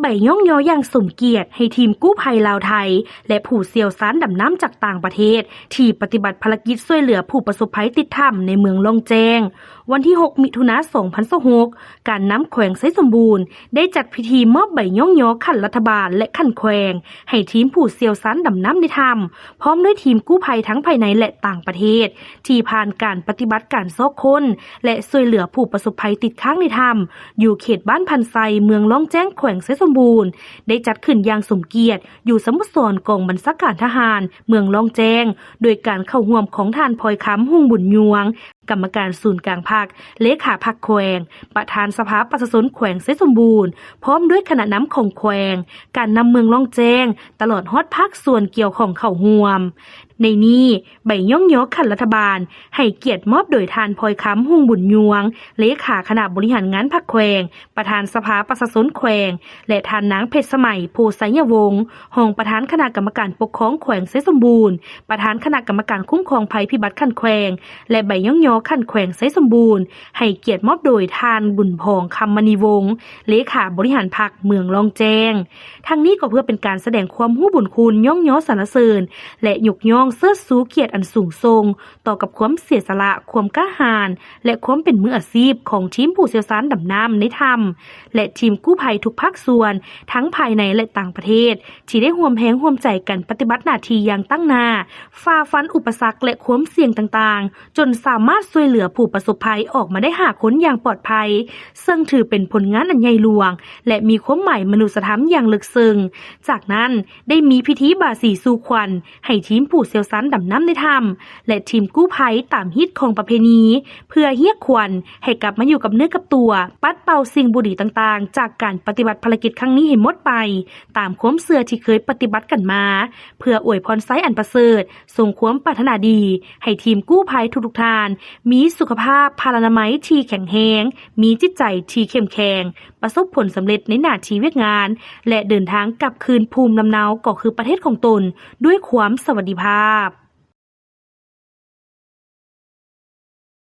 ໄປຍ້ອງຍໍຢ່າງສົມກຽດໃຫ້ທີມກູ້ໄພລາວ-ໄທ ແລະ ຜູ້ຊ່ຽວຊານດຳນ້ຳຈາກຕ່າງປະເທດ ທີ່ປະຕິບັດພາລະກິດຊ່ວຍເຫຼືອຜູ້ປະສົບໄພຕິດຖ້ຳໃນເມືອງລ່ອງແຈ້ງ. ວັນທີຫົກ ມິຖຸນາ ສອງພັນຊາວຫົກ ການນຳແຂວງໄຊສົມບູນ ໄດ້ຈັດພິທີມອບໃບຍ້ອງຍໍຂັ້ນລັດຖະບານ ແລະ ຂັ້ນແຂວງ ໃຫ້ທີມຜູ້ຊ່ຽວຊານດຳນ້ຳໃນຖ້ຳ ພ້ອມດ້ວຍທີມກູ້ໄພທັງພາຍໃນ ແລະ ຕ່າງປະເທດ ທີ່ຜ່ານການປະຕິບັດການຊອກຄົ້ນ ແລະ ຊ່ວຍເຫຼືອຜູ້ປະສົບໄພຕິດຄ້າງໃນຖ້ຳ ຢູ່ເຂດບ້ານພັນໄຊ ເມືອງລ່ອງແຈ້ງ ແຂວງໄຊສົມບູນ ໄດ້ຈັດຂຶ້ນຢ່າງສົມກຽດ ຢູ່ສະໂມສອນກອງບັນຊາການທະຫານເມືອງລ່ອງແຈ້ງ ໂດຍການເຂົ້າຮ່ວມຂອງທ່ານ ພອຍຄຳ ຮຸ່ງບຸນຍວງ ກຳມະການສູນກາງພັກ, ເລຂາພັກແຂວງ, ປະທານສະພາປະຊາຊົນແຂວງໄຊສົມບູນ ພ້ອມດ້ວຍຄະນະນຳຂອງແຂວງ, ການນຳເມືອງລ່ອງແຈ້ງ ຕະຫຼອດຮອດພາກສ່ວນກ່ຽວຂ້ອງເຂົ້າຮ່ວມ. ໃນນີ້, ໃບຍ້ອງຍໍຂັ້ນລັດຖະບານ ໃຫ້ກຽດມອບໂດຍທ່ານ ພອຍຄຳ ຮຸ່ງບຸນຍວງ ເລຂາຄະນະບໍລິຫານງານພັກແຂວງ, ປະທານສະພາປະຊາຊົນແຂວງ ແລະ ທ່ານນາງ ເພັດສະໄໝ ໂພໄຊຍະວົງ ຮອງປະທານຄະນະກຳມະການປົກຄອງແຂວງໄຊສົມບູນ, ປະທານຄະນະກຳມະການຄຸ້ມຄອງໄພພິບັດຂັ້ນແຂວງ ແລະ ໃບຍ້ອງຍໍຂັ້ນແຂວງໄຊສົມບູນ ໃຫ້ກຽດມອບໂດຍທ່ານ ບຸນພອງ ຄຳມະນີວົງ ເລຂາບໍລິຫານພັກເມືອງລ່ອງແຈ້ງ. ທັງນີ້ກໍເພື່ອເປັນການສະແດງຄວາມຮູ້ບຸນຄຸນ, ຍ້ອງຍໍສັນລະເສີນ ແລະ ຍົກຍ້ອງເຊີດຊູກຽດອັນສູງສົ່ງ ຕໍ່ກັບຄວາມເສຍສະຫຼະ, ຄວາມກ້າຫານ ແລະ ຄວາມເປັນມືອາຊີບຂອງທີມຜູ້ຊ່ຽວຊານດຳນ້ຳໃນຖ້ຳ ແລະ ທີມກູ້ໄພທຸກພາກສ່ວນ ທັງພາຍໃນ ແລະ ຕ່າງປະເທດ ທີ່ໄດ້ຮ່ວມແຮງຮ່ວມໃຈກັນປະຕິບັດໜ້າທີ່ຢ່າງຕັ້ງໜ້າ, ຝ່າຟັນອຸປະສັກ ແລະ ຄວາມສ່ຽງຕ່າງໆ ຈົນສາມາດຊ່ວຍເຫຼືອຜູ້ປະສົບໄພອອກມາໄດ້ຫ້າຄົນຢ່າງປອດໄພ, ເຊິ່ງຖືເປັນຜົນງານອັນໃຫຍ່ຫຼວງ ແລະ ມີຄວາມໝາຍມະນຸດສະທຳຢ່າງເລິກເຊິ່ງ. ຈາກນັ້ນ ໄດ້ມີພິທີບາສີສູ່ຂວັນໃຫ້ທີມຜູ້ຊ່ຽວຊານດຳນ້ຳໃນຖ້ຳ ແລະ ທີມກູ້ໄພຕາມຮີດຄອງປະເພນີ ເພື່ອຮຽກຂວັນໃຫ້ກັບມາຢູ່ກັບເນື້ອກັບຕົວ, ປັດເປົ່າສິ່ງບໍ່ດີຕ່າງໆ ຈາກການປະຕິບັດພາລະກິດຄັ້ງນີ້ໃຫ້ໝົດໄປ, ຕາມຄວາມເຊື່ອທີ່ເຄີຍປະຕິບັດກັນມາ, ເພື່ອອວຍພອນໄຊອັນປະເສີດ, ສົ່ງຄວາມປາດຖະໜາດີໃຫ້ທີມກູ້ໄພທຸກໆທ່ານ ມີສຸຂະພາບພາລານາໄມທີ່ແຂງແຮງ, ມີຈິດໃຈທີ່ເຂັ້ມແຂງ, ປະສົບຜົນສຳເລັດໃນໜ້າທີ່ວຽກງານ ແລະ ເດີນທາງກັບຄືນພູມລຳເນົາ ກໍຄືປະເທດຂອງຕົນ ດ້ວຍຄວາມສະຫວັດດີພາບ.